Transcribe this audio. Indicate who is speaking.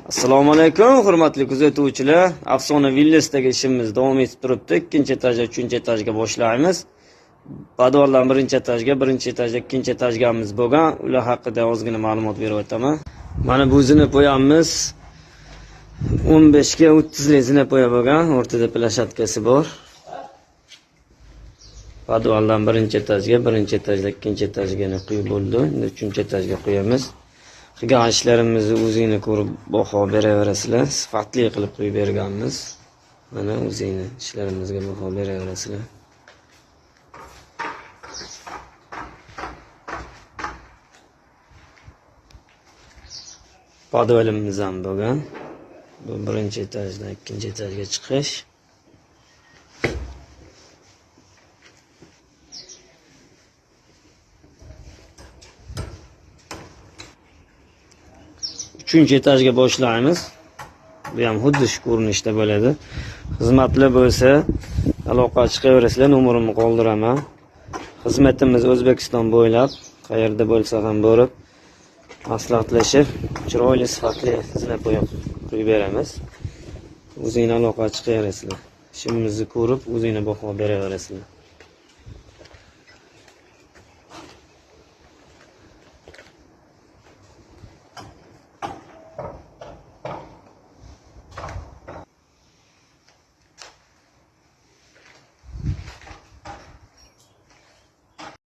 Speaker 1: Assalomu alaykum, hurmatli kuzatuvchilar. Afsona Villasdagi ishimiz davom etib turibdi. Ikkinchi etajga, uchinchi etajga boshlaymiz. Podvaldan birinchi etajga, birinchi etajga ikkinchi etajgamiz bo'lgan. Ular haqida ozgina ma'lumot berib o'taman. Mana bu zinapoyamiz 15 ga 30 lik zinapoya bo'lgan, o'rtada plashatkasi bor. Podvaldan birinchi etajga, birinchi etajda ikkinchi etajga quyib bo'ldi. Endi uchinchi etajga quyamiz. Qilgan ishlarimizni o'zingni ko'rib baho beraverasizlar. Sifatli qilib qo'yib berganmiz. Mana o'zingni ishlarimizga baho beraverasizlar. Podvalimiz ham bo'lgan. Bu birinchi etajdan ikkinchi etajga chiqish. Uchinchi etajga boshlaymiz. Bu ham xuddi shu ko'rinishda bo'ladi. Xizmatlar bo'lsa, aloqa chiqaverasizlar, nomerimni qoldiraman. Xizmatimiz O'zbekiston bo'ylab, qayerda bo'lsa ham borib, maslahatlashib, chiroyli sifatli zinapoya qo'yib beramiz. O'zingni aloqa chiqaverasizlar. Ishimizni ko'rib, o'zingni baho beraverasizlar.